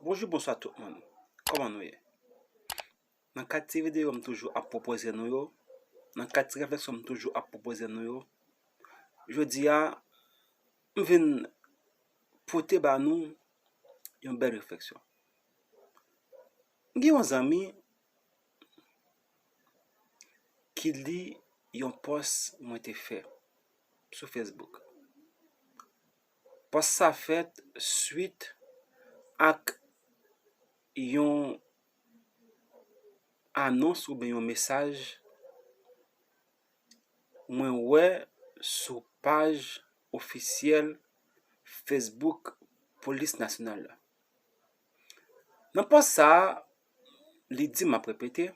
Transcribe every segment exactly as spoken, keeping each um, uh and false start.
Bonjou, bonswa tout moun. Kòman nou ye? Nan kad ti videyo m toujou ap pwopoze nou yo, nan kad ti refleksyon m toujou ap pwopoze nou yo, jodi a, m vin pote ba nou yon bèl refleksyon. M gen yon zanmi ki li yon pòs mwen te fè sou Facebook. Pòs sa fèt swit ak yon anons oubyen yon mesaj mwen wè sou paj ofisyèl Facebook Polis Nasyonal la. Nan pòs sa a, li di, m ap repete,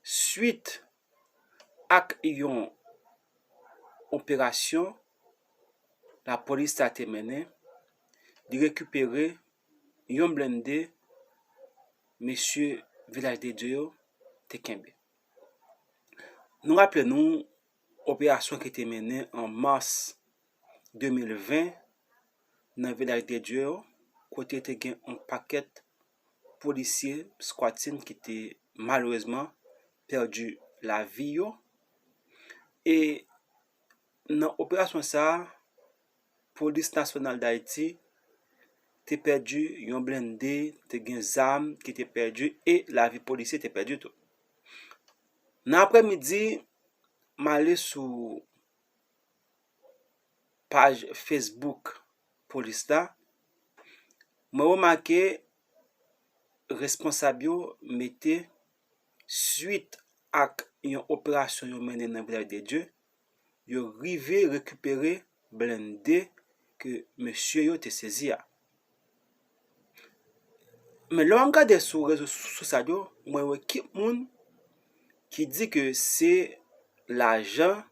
swit ak yon operasyon lapolis la te mennen, li rekipere yon blende mesye Vilaj de Dye yo te kenbe. Nou raple nou operasyon ki te mennen an mas de mil ven nan Vilaj de Dye yo, kote te gen yon pakèt polisye skwatine ki te malerezman pèdi lavi yo. E nan operasyon sa a, Polis Nasyonal Dayiti te pèdi yon blende, te gen zam ki te pèdi e lavi polisye te pèdi tou. Nan aprèmidi, m ale sou paj Facebook polis la, mwen remake responsab yo mete swit ak yon operasyon yo mennen nan Vilaj de Dye, yo rive rekipere blende ke mesye yo te sezi a. Men lè w ap gade sou rezo sosyal yo, mwen wè kèk moun ki di ke se lajan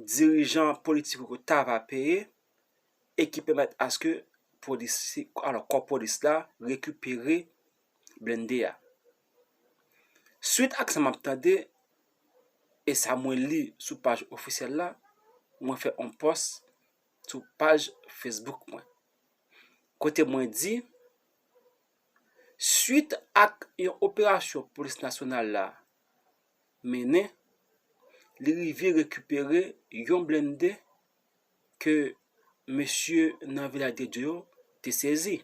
dirijan politik yo ta va peye e ki pèmèt aske polis, alò, kò polis la rekipere blende a. Swit ak sa m ap tande e sa mwen li sou paj ofisyèl la, mwen fè yon pòs sou paj Facebook mwen, kote mwen di, swit ak yon operasyon polis nasyonal la mennen, li rive rekipere yon blende ke mesye nan Vilaj de Dye yo te sezi.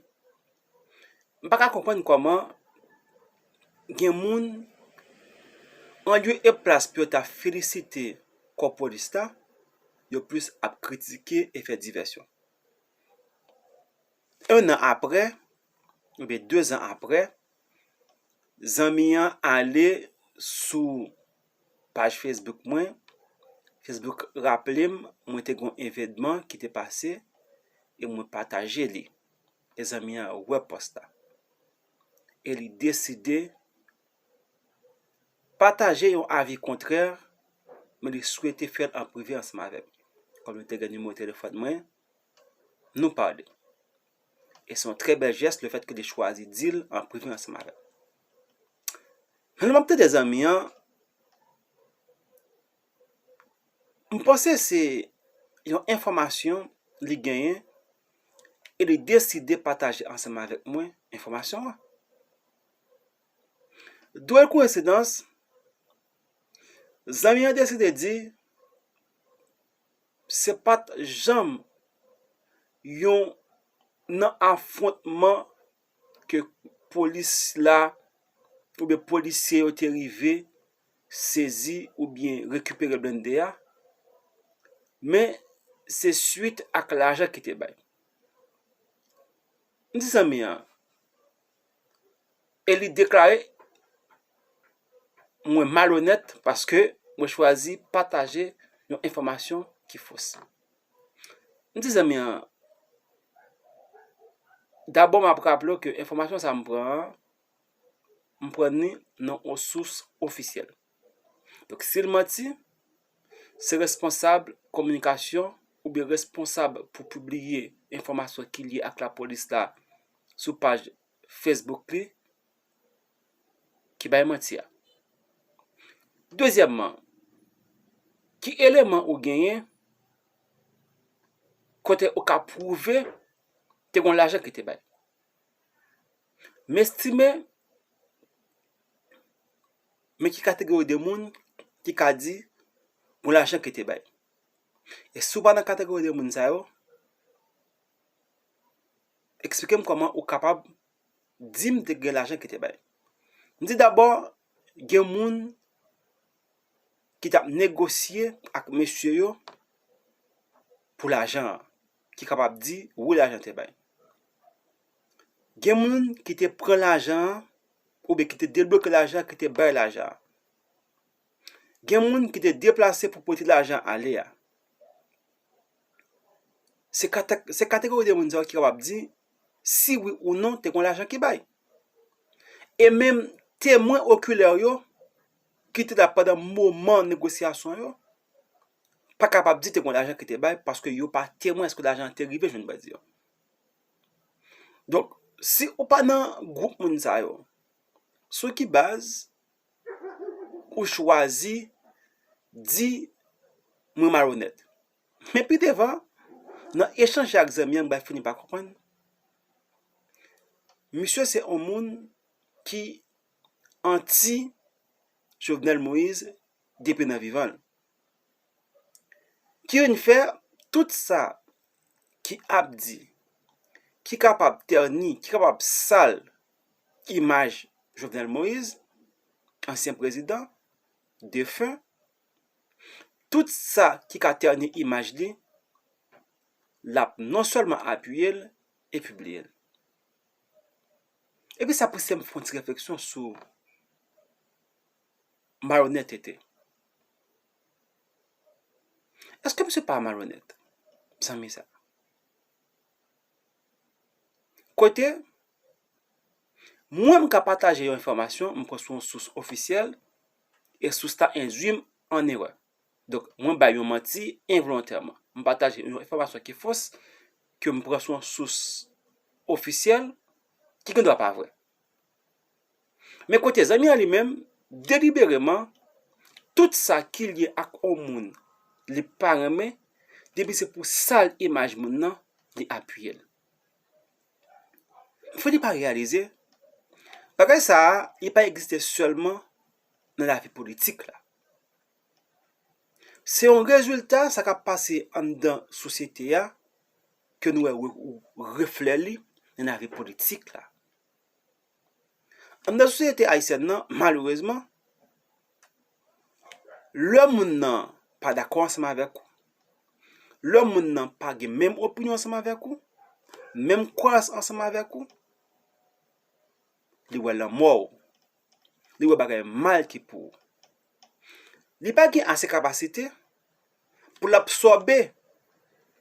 M pa ka konprann kòman gen moun, an lye e plas pou yo ta felisite kò polis la, yo plis ap kritike e fè divèsyon. En an aprè, oubyen de zan aprè, zanmi an ale sou paj Facebook mwen. Facebook raple m, mwen te gen yon evènman ki te pase e mwen pataje li. E zanmi an wè pòs la. E li deside pataje yon avi kontrè, men li swete fè l an prive ansanm avè m. Kòm li te gen nimewo telefòn mwen, nou pale. E se yon trè bèl jès lefètke li chwazi di l an prive ansanm avè m. Men lè m ap tande zanmi an, m panse se yon enfòmasyon li genyen e li deside pataje ansanm avèk mwen enfòmasyon an. Dwòl koyensidans, zanmi an deside di se pa t janm yon nan afwontman ke polis la oubyen polisye yo te rive sezi oubyen rekipere blende a, men se swit ak lajan ki te bay. M di zanmi an, e li deklare mwen malonèt paske mwen chwazi pataje yon enfòmasyon ki fos. M di zanmi an, dabò m ap raple w ke enfòmasyon sa a m pran an, m pran ni nan yon sous ofisyèl. Donk, si l manti, se responsab kominikasyon oubyen responsab pou pibliye enfòmasyon ki lye ak lapolis la sou paj Facebook li ki bay manti a. Dezyèmman, ki eleman ou genyen kote ou ka pwouve te gen lajan ki te bay? M estime, men ki kategori de moun ki ka di, gon lajan ki te bay. E si w pa nan kategori de moun sa yo, eksplike m kòman ou kapab di m te gen lajan ki te bay. M di dabò, gen moun ki t ap negosye ak mesye yo pou lajan an, ki kapab di, wi, lajan te bay. Gen moun ki te pran lajan an, oubyen ki te debloke lajan an, ki te bay lajan an. Gen moun ki te deplase pou pote lajan ale a. Se kate-, se kategori de moun sa yo ki kapab di si wi ou non te gon lajan ki bay. E menm temwen okilè yo ki te la pandan moman negosyasyon yo pa kapab di te gon lajan ki te bay paske yo pa temwen èske lajan an te rive jwenn bandi yo. Donk, si ou pa nan gwoup moun sa yo, sou ki baz ou chwazi di mwen malonèt? Men pi devan, nan echanj ak zanmi an, m bay fini pa konprann. Misye se yon moun ki anti Jovenel Moïse depi nan vivan l. Ki vin fè tout sa ki ap di, ki kapab tèni, ki kapab sal imaj Jovenel Moïse, ansyen prezidan, defen, tout sa ki ka tèni imaj li, l ap non sèlman apiye l e pibliye l. Epi sa pouse m fè yon ti refleksyon sou malonètete. Èske misye pa malonèt, zanmi sa? Kote, mwen m ka pataje yon enfòmasyon, m pran sou yon sous ofisyèl, e sous la endwi m an erè. Donk, mwen bay yon manti envolontèman. M pataje yon enfòmasyon ki fos, ke m pran sou yon sous ofisyèl, ki gen dwa pa vrè. Men kote zanmi an li menm, delibereman, tout sa ki lye ak yon moun li pa renmen, depi se pou sal imaj moun nan, li apiye l. Fò li pa reyalize, bagay sa a, li pa egziste sèlman nan lavi politik la. Se yon rezilta sa k ap pase anndan sosyete a ke nou wè re-, reflè li nan lavi politik la. Anndan sosyete ayisyèn nan, malerezman, lè moun nan pa dakò ansanm avèk ou, lè moun nan pa gen menm opinyon ansanm avèk ou, menm kwayans ansanm avèk ou, li wè lanmò w, li wè bagay mal ki pou ou. Li pa gen ase kapasite pou l absòbe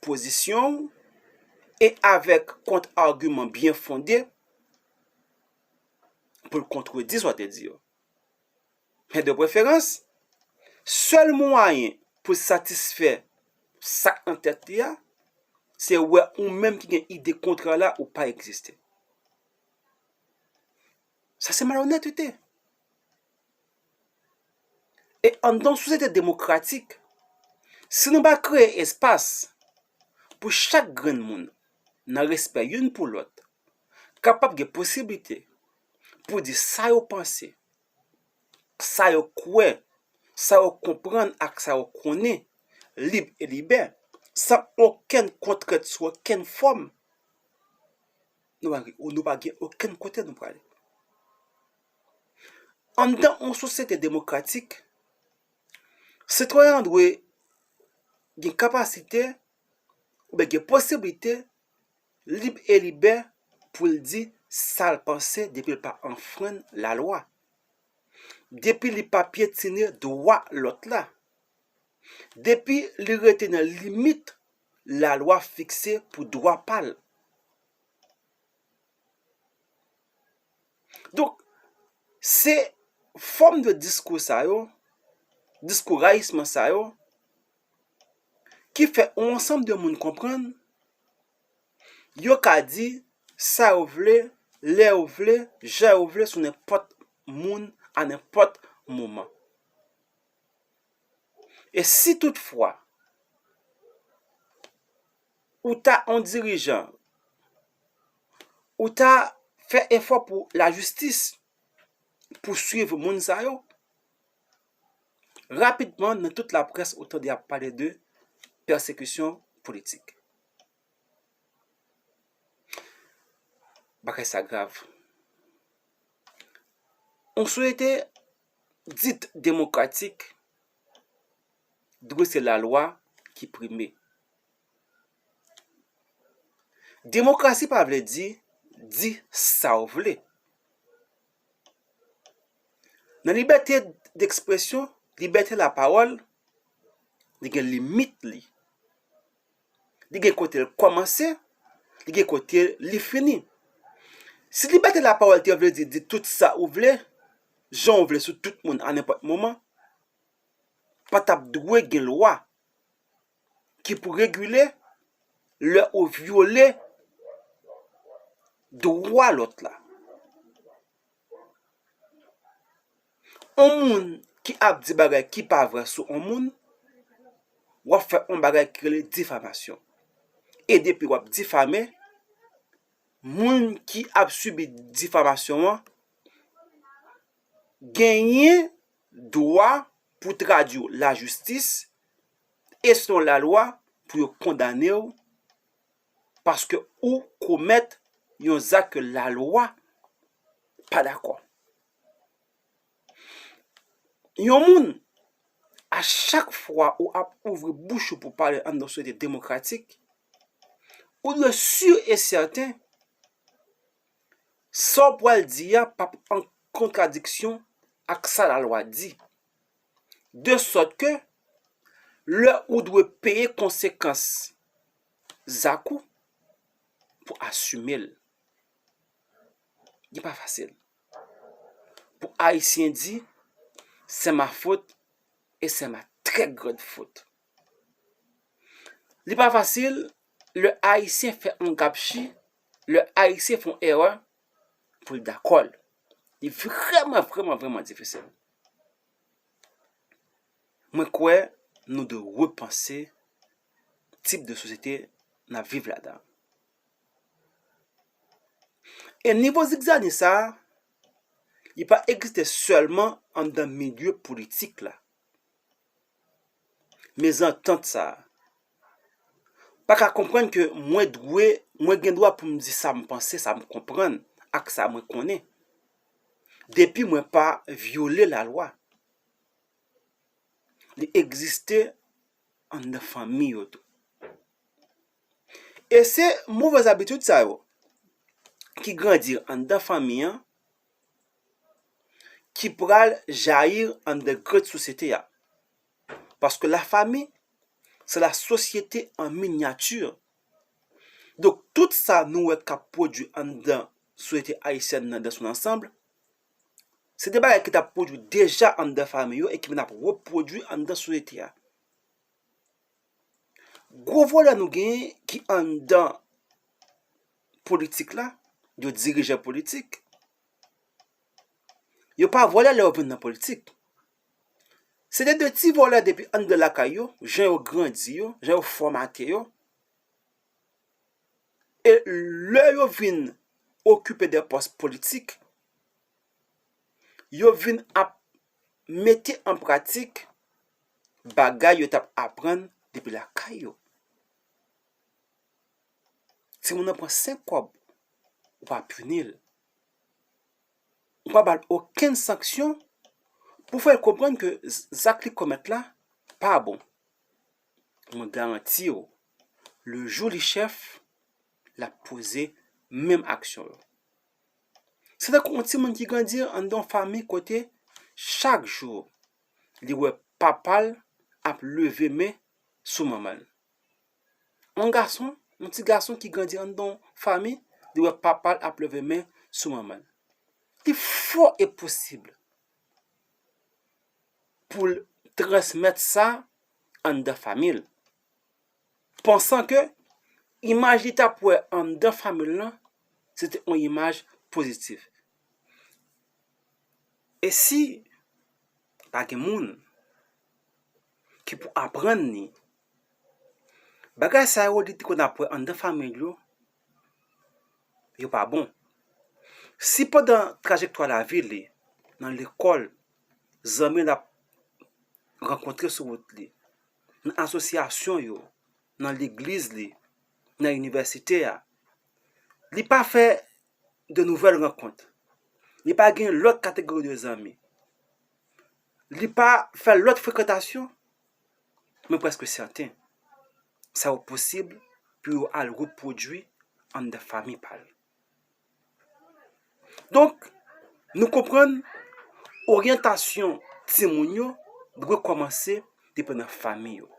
pozisyon w e avèk kont-agiman byen fonde pou l kontredi sa w te di yo. Men de preferans, sèl mwayen pou l satisfè sa k nan tèt li a, se wè ou menm ki gen ide kontrè la ou pa egziste. Sa se malonètete. E anndan yon sosyete demokratik, si nou pa kreye espas pou chak grenn moun, nan respè youn pou lòt, kapab gen posiblite pou di sa yo panse, sa yo kwè, sa yo konprann ak sa yo konnen, lib e libè, san okenn kontrent sou okenn fòm, nou pa, nou pa gen okenn kote nou prale. Anndan yon sosyete demokratik, sitwayen an dwe gen kapasite oubyen gen posiblite lib e libè pou l di sa l panse depi l pa anfrenn lalwa, depi li pa pyetine dwa lòt la, depi li rete nan limit lalwa fikse pou dwa pa l. Donk, se fòm de diskou sa yo, diskou rayisman sa yo, ki fè yon ansanm de moun konprann, yo ka di sa yo vle, lè yo vle, jan yo vle, sou nenpòt moun, a nenpòt moman. E si toutfwa, ou ta yon dirijan, ou ta fè efò pou lajistis pouswiv moun sa yo. Rapidman, nan tout laprès, ou tande y ap pale de pèsekisyon politik. Bagay sa grav. Yon sosyete dit demokratik dwe se lalwa ki prime. Demokrasi pa vle di, di sa w vle. Nan libète dekspresyon, libète lapawòl, li gen limit li. Li gen kote l kòmanse, li gen kote li fini. Si libète lapawòl te vle di, di tout sa ou vle, jan w vle sou tout moun a nenpòt moman, pa t ap dwe gen lwa ki pou regile lè ou vyole dwa lòt la. On moun ki ap di bagay ki pa vrè sou on moun, w ap fè on bagay ki rele difamasyon. E depi w ap difame, moun ki ap sibi difamasyon an genyen dwa pou tradui lajistis e selon lalwa pou yo kondane w paske ou komèt yon zak ke lalwa pa dakò. Yon moun, a chak fwa ou ap ouvri bouch ou pou pale anndan sosyete demokratik, ou dwe si e sèten sa w pral di a p ap an kontradiksyon ak sa lalwa di. De sòt ke lè ou dwe peye konsekans zak ou pou asime l. Li pa fasil. Pou Ayisyen di, c'est ma faute et c'est ma très grande faute. Li pa fasil, lè Ayisyen fè on gapchi, lè Ayisyen fè on erè, pou l dakò l. Li vrèman, vrèman, vrèman difisil. Mwen kwè nou dwe repanse tip de sosyete n ap viv ladan. E nivo zigzani sa a, li pa egziste sèlman anndan milye politik la. Mezantant sa a, pa ka konprann ke mwen dwe, mwen gen dwa pou m di sa m panse, sa m konprann, ak sa mwen konnen. Depi mwen pa vyole lalwa. Li egziste anndan fanmi yo tou. E se movèz abitid sa yo ki grandi anndan fanmi an ki pral jayi anndan grenn sosyete a. Paske la famille, c'est la société en miniature. Donk, tout sa nou wè k ap pwodui anndan sosyete ayisyèn nan dans son ensemble, se de bagay ki t ap pwodui deja anndan fanmi yo e ki vin ap repwodui anndan sosyete a. Gwo vòlè nou genyen ki anndan politik la, yo dirijan politik. Yo pa vòlè lè yo vin nan politik. Se te de ti vòlè depi anndan lakay yo, jan yo grandi yo, jan yo fòmate yo. E lè yo vin okipe de pòs politik, yo vin ap mete an pratik bagay yo t ap aprann depi lakay yo. Timoun nan pran senk kòb, ou pa pini l. Ou pa ba l okenn sanksyon pou fè l konprann ke z-, zak li komèt la pa bon. Mwen garanti w, le jou li chèf, l ap poze menm aksyon yo. Se tankou yon timoun ki grandi anndan yon fanmi kote chak jou li wè papa l ap leve men sou manman l. Yon gason, yon ti gason ki grandi anndan yon fanmi, li wè papa l ap leve men sou manman l. Li fò e posib pou l transmèt sa anndan fanmi l, pansan ke imaj li t ap wè anndan fanmi l lan, se te yon imaj pozitif. E si pa gen moun ki pou aprann li, bagay sa yo li te konn ap wè anndan fanmi l yo, yo pa bon. Si pandan trajektwa lavi li, nan lekòl, zanmi l ap rankontre sou wout li, nan asosyasyon yo, nan legliz li, nan inivèsite a, li pa fè de nouvèl rankont, li pa gen lòt kategori de zanmi, li pa fè lòt frekantasyon, mwen prèske sèten, sa yo posib pou yo al repwodui anndan fanmi pa l. Donk, nou konprann oryantasyon timoun yo dwe kòmanse depi nan fanmi yo.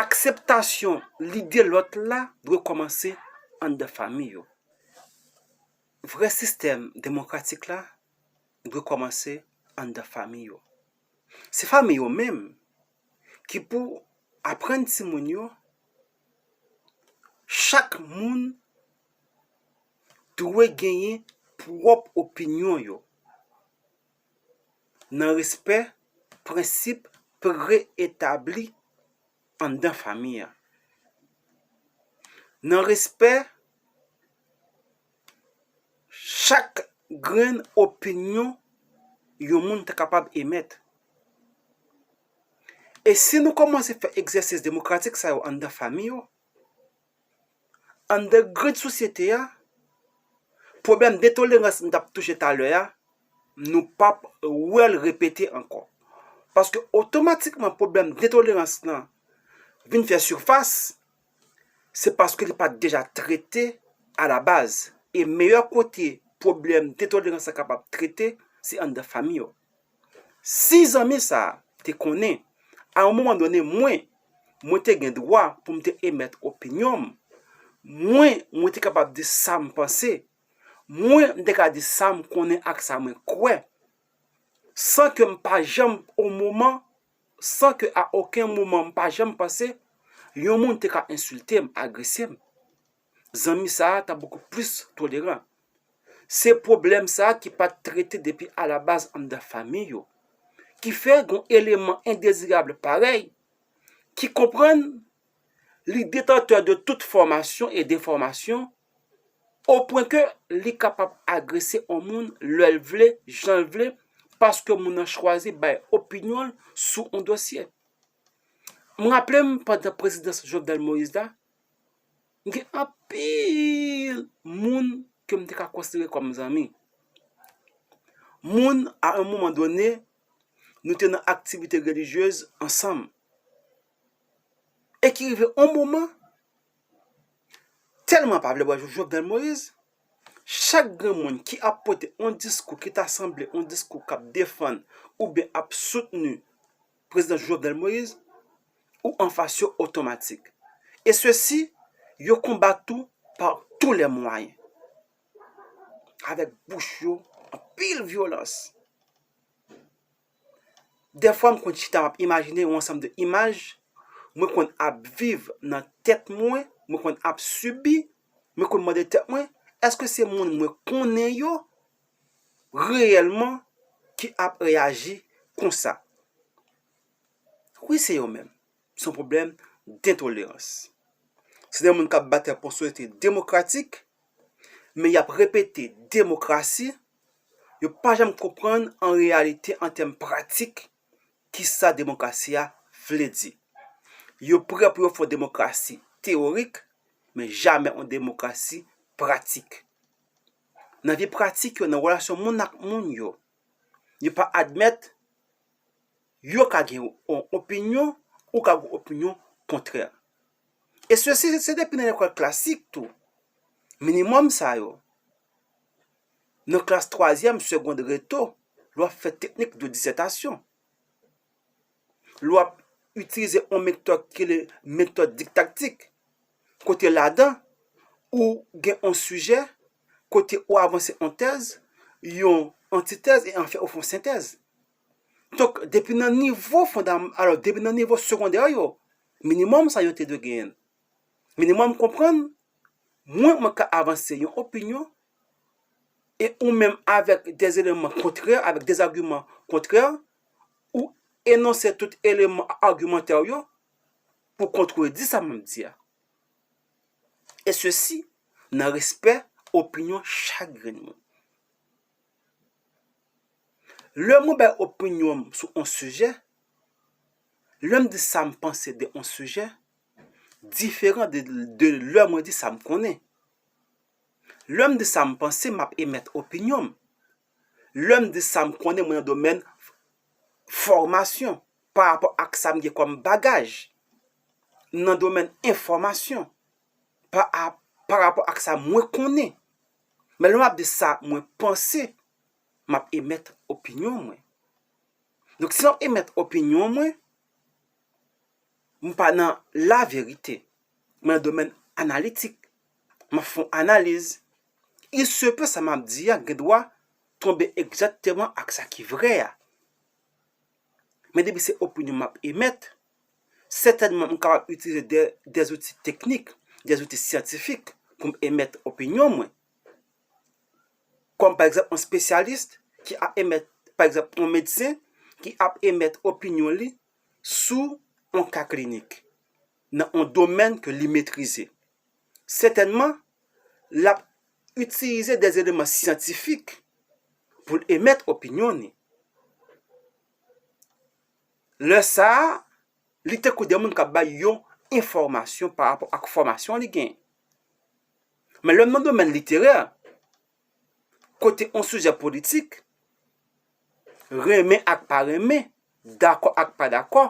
Akseptasyon lide lòt la dwe kòmanse anndan fanmi yo. Vrè sistèm demokratik la dwe kòmanse anndan fanmi yo. Se fanmi yo menm ki pou aprann timoun yo, chak moun dwe genyen pwòp opinyon yo, nan respè prensip pre-etabli anndan fanmi an, nan respè chak grenn opinyon yon moun ta kapab emèt. E si nou kòmanse fè egzèsis demokratik sa yo anndan fanmi yo, anndan grenn sosyete a, pwoblèm detolerans m t ap touche talè a, nou p ap wè l repete ankò. Paske otomatikman pwoblèm detolerans lan vin fè sifas, se paske li pa t deja trete alabaz. E meyè kote pwoblèm detolerans lan kapab trete, se anndan fanmi yo. Si zanmi sa a te konnen, a yon moman done, mwen, mwen te gen dwa pou m te emèt opinyon m, mwen, mwen te kapab di sa m panse, mwen, m te ka di sa m konnen ak sa mwen kwè, san ke m pa janm, o moman, san ke a okenn moman m pa janm panse yon moun te ka ensilte m, agrese m. Zanmi sa a ta bokou plis toleran. Se pwoblèm sa a ki pa t trete depi alabaz anndan fanmi yo, ki fè gen yon eleman endezirab parèy ki konprann li detantè de tout fòmasyon e denfòmasyon, o pwen ke li kapab agrese yon moun lè l vle, jan l vle, paske moun nan chwazi bay opinyon l sou yon dosye. M raple m pandan prezidans Jovenel Moïse la, m gen anpil moun ke m te ka konsidere kòm zanmi. Moun, a yon moman done, nou te nan aktivite relijyez ansanm. E ki rive yon moman, tèlman pa vle wè Jovenel Moïse, chak grenn moun ki ap pote yon diskou ki ta sanble yon diskou k ap defann oubyen ap soutni prezidan Jovenel Moïse, ou anfas yo otomatik. E sesi, yo konbat ou pa tou lè mwayen. Avèk bouch yo, anpil vyolans. Dèfwa, m konn chita, m ap imajine yon ansanm de imaj mwen konn ap viv nan tèt mwen, mwen konn ap sibi, mwen konn mande tèt mwen, èske se moun mwen konnen yo reyèlman ki ap reyaji konsa? Wi, se yo menm. Se yon pwoblèm detolerans. Se de moun k ap batay pou yon sosyete demokratik, men y ap repete demokrasi, yo pa janm konprann an reyalite, an tèm pratik, kisa demokrasi a vle di. Yo prè pou yo fè yon demokrasi teyorik, men jamè yon demokrasi pratik. Nan vi pratik yo, nan relasyon moun ak moun yo, yo pa admèt yo ka gen yon opinyon, ou ka gen yon opinyon kontrè. E sesi, se depi nan lekòl klasik tou. Minimòm sa yo. Nan klas twazyèm, segond, reto, lè w ap fè teknik de disètasyon. Lè w ap itilize yon metòd ki rele metòd diktaktik, kote ladan ou gen yon sijè, kote ou avanse yon tèz, yon antitèz e anfen ou fè yon sentèz. Donk, depi nan nivo fondam-, alò, depi nan nivo segondè yo, minimòm sa yo te dwe genyen. Minimòm konprann, mwen, mwen ka avanse yon opinyon, e ou menm avèk dè eleman kontrè, avèk dè agiman kontrè, ou enonse tout eleman agimantè yo pou kontredi sa m ap di a. E sesi nan respè opinyon chak grenn moun. Lè mwen bay opinyon m sou yon sijè, lè m di sa m panse de yon sijè, diferan de, de lè mwen di sa m konnen. Lè m di sa m panse, m ap emèt opinyon m. Lè m di sa m konnen, mwen nan domèn fòmasyon, pa rapò ak sa m gen kòm bagaj, nan domèn enfòmasyon, pa, a, pa rapò ak sa mwen konnen. Men lè m ap di sa mwen panse, m ap emèt opinyon mwen. Donk, si m ap emèt opinyon mwen, m pa nan laverite. Mwen nan domèn analitik. M ap fè yon analiz. Il se peut sa m ap di a gen dwa tonbe egzakteman ak sa ki vrè a. Men depi se opinyon m ap emèt, sètènman m kapab itilize de, de zouti teknik, de zouti syantifik pou m emèt opinyon mwen. Kòm pa egzanp, yon espesyalis ki ap emèt, pa egzanp, yon medsen ki ap emèt opinyon li sou yon ka klinik nan yon domèn ke li metrize. Sètènman, l ap itilize de eleman syantifik pou l emèt opinyon li. Lè sa a, li tankou de moun k ap bay yon enfòmasyon pa rapò ak fòmasyon li genyen. Men lè m nan domèn literè, kote yon sijè politik, renmen ak pa renmen, dakò ak pa dakò,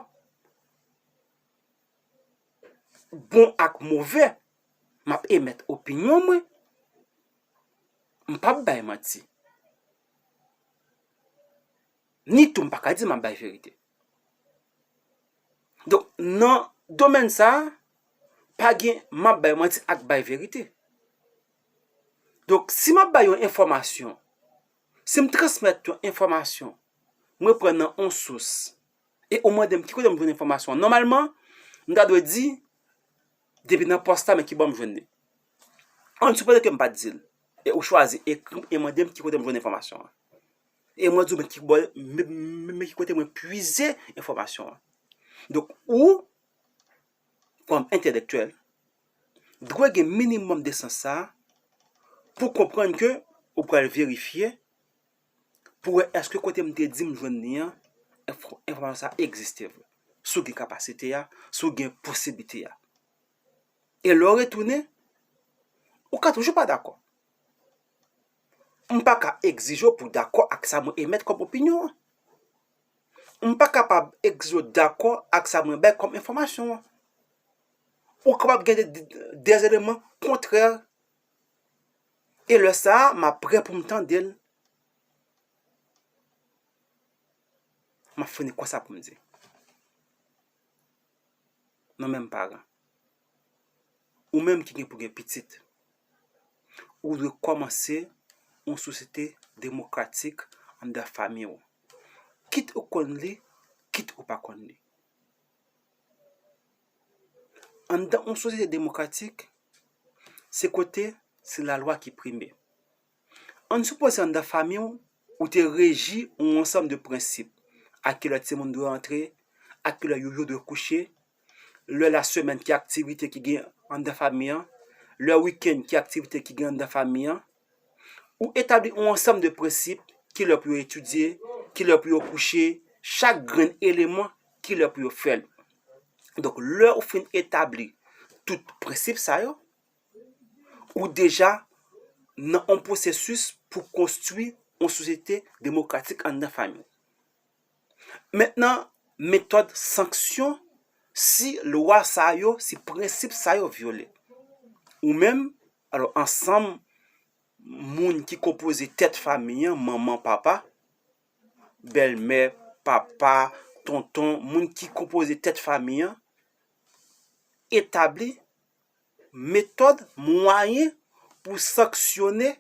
bon ak move, m ap emèt opinyon mwen. M p ap bay manti. Ni tou m pa ka di m ap bay verite. Donk, nan domèn sa a, pa gen m ap bay manti ak bay verite. Donk, si m ap bay yon enfòmasyon, si m transmèt yon enfòmasyon, mwen pran nan yon sous, e ou mande m ki kote m jwenn enfòmasyon an, nòmalman, m ta dwe di, depi nan pòs la, men ki bò m jwenn li. Ann sipoze ke m pa t di l, e ou chwazi ekri m e mande m ki kote m jwenn enfòmasyon an. E mwen di w, men ki bò, men, men, men ki kote mwen pwize enfòmasyon an. Donk, ou, kòm entèlektyèl, dwe gen minimòm desans sa a pou konprann ke ou pral verifye pou wè èske kote m te di m jwenn li an, enfò-, enfòmasyon sa a egziste vre. Si w gen kapasite a, si w gen posiblite a. E lè w retounen, ou ka toujou pa dakò. M pa ka egzije w pou w dakò ak sa mwen emèt kòm opinyon an. M pa kapab egzije w dakò ak sa mwen bay kòm enfòmasyon an. Ou kapab gen de, de, de eleman kontrè. E lè sa a, m ap prè pou m tande l. M ap fini konsa pou m di. Non, menm paran. Ou menm ki gen pou gen pitit, ou dwe kòmanse yon sosyete demokratik anndan fanmi w. Kit ou konn li, kit ou pa konn li. Anndan yon sosyete demokratik, se kote se lalwa ki prime. Ann sipoze anndan fanmi w, ou te reji yon ansanm de prensip. A kilè timoun dwe antre, a kilè yoyo dwe kouche, lè lasemèn ki aktivite ki gen anndan fanmi an, lè wikenn ki aktivite ki gen anndan fanmi an. Ou etabli yon ansanm de prensip, kilè pou yo etidye, kilè pou yo kouche, chak grenn eleman, kilè pou yo fè l. Donk, lè ou fin etabli tout prensip sa yo, ou deja nan yon pwosesis pou konstwi yon sosyete demokratik anndan fanmi w. Mentnan, metòd sanksyon si lwa sa yo, si prensip sa yo vyole. Ou menm, alò, ansanm moun ki konpoze tèt fanmi an, manman, papa, bèlmè, papa, tonton, moun ki konpoze tèt fanmi an, etabli metòd, mwayen pou sanksyone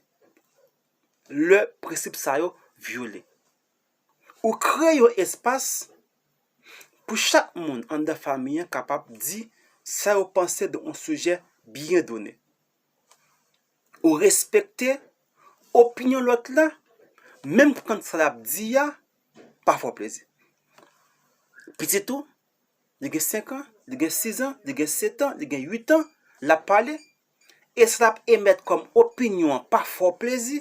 lè prensip sa yo vyole. Ou kreye yon espas pou chak moun anndan fanmi an kapab di sa yo panse de yon sijè byen done. Ou respekte opinyon lòt la, menm kan sa l ap di a pa fè w plezi. Pitit ou, li gen senk an, li gen sis an, li gen sèt an, li gen uit an, l ap pale, E sa l ap emèt kòm opinyon an pa fè w plezi,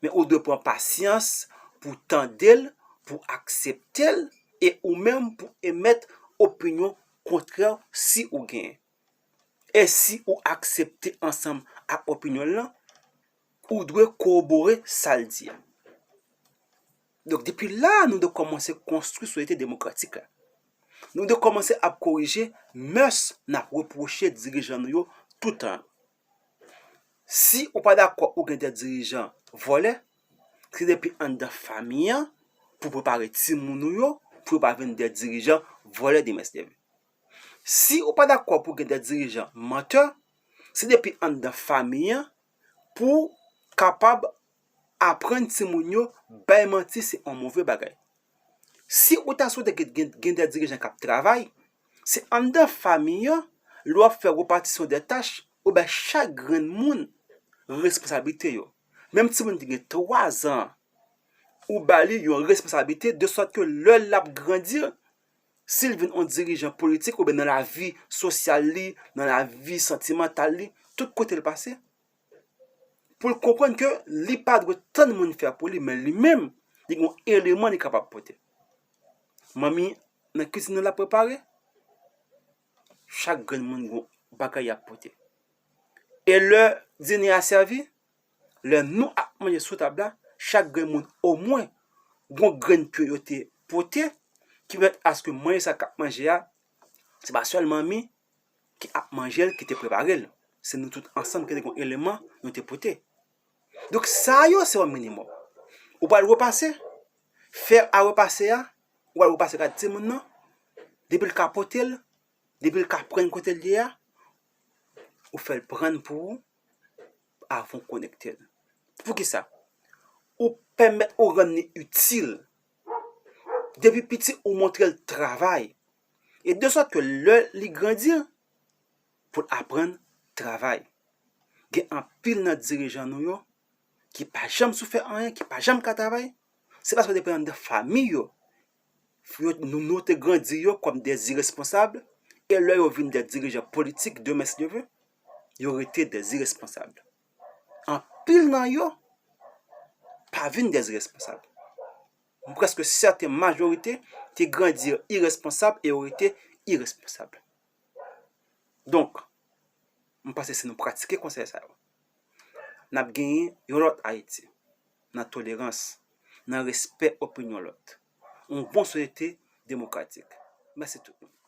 men ou dwe pran pasyans pou w tande l, pou w aksepte l, e ou menm pou w emèt opinyon kontrè si ou genyen. E si ou aksepte ansanm ak opinyon l lan, ou dwe kowobore sa l di a. Donk, depi la, nou dwe kòmanse konstwi sosyete demokratik la. Nou dwe kòmanse ap korije mès n ap repwoche dirijan nou yo toutan. Si ou pa dakò ou gen de dirijan vòlè, se depi anndan fanmi an pou prepare timoun ou yo pou yo pa vin de dirijan vòlè demen si Dye vle. Si ou pa dakò pou gen de dirijan mantè, se depi anndan fanmi an pou kapab aprann timoun yo bay manti se yon move bagay. Si ou ta swete gen, gen, gen de dirijan k ap travay, se anndan fanmi an, lè w ap fè repatisyon de tach, ou bay chak grenn moun responsablite yo. Menm timoun ki gen twa zan an, ou ba li yon responsablite de sòt ke lè l ap grandi, si l vin yon dirijan politik oubyen nan lavi sosyal li, nan lavi santimantal li, tout kote l pase, pou l konprann ke li pa dwe tann moun fè pou li, men li menm, li gen yon eleman li kapab pote. Manmi nan kizin nan l ap prepare, chak grenn moun gen yon bagay y ap pote. E lè dine a sèvi, lè nou ap manje sou tab la, chak grenn moun omwen gen yon grenn ke yo te pote, ki pèmèt aske manje sa k ap manje a, se pa sèl manmi ki ap manje l, ki te prepare l. Se nou tout ansanm ki te gen yon eleman nou te pote. Donk, sa yo se yon minimòm. Ou pral repase, fè a repase a, ou pral repase gad timoun nan, depi l ka pote l, depi l ka prann kote l ye a, ou fè l prann pou ou avan w konekte l. Poukisa? Ou pèmèt ou rann li itil. Depi piti, ou montre l travay. E de sòt ke lè li grandi, pou l aprann travay. Gen anpil nan dirijan nou yo ki pa janm sou fè anyen, ki pa janm ka travay, se paske depi anndan fanmi yo, yo, nou, nou te grandi yo kòm de iresponsab, e lè yo vin de dirijan politik demen si Dye vle, yo rete de iresponsab. Anpil nan yo pa vin de iresponsab. M prèske sèten majorite te grandi iresponsab e yo rete iresponsab. Donk, m panse si nou pratike konsèy sa yo, n ap genyen yon lòt Ayiti, nan tolerans, nan respè opinyon lòt, yon bon sosyete demokratik. Mèsi tout moun.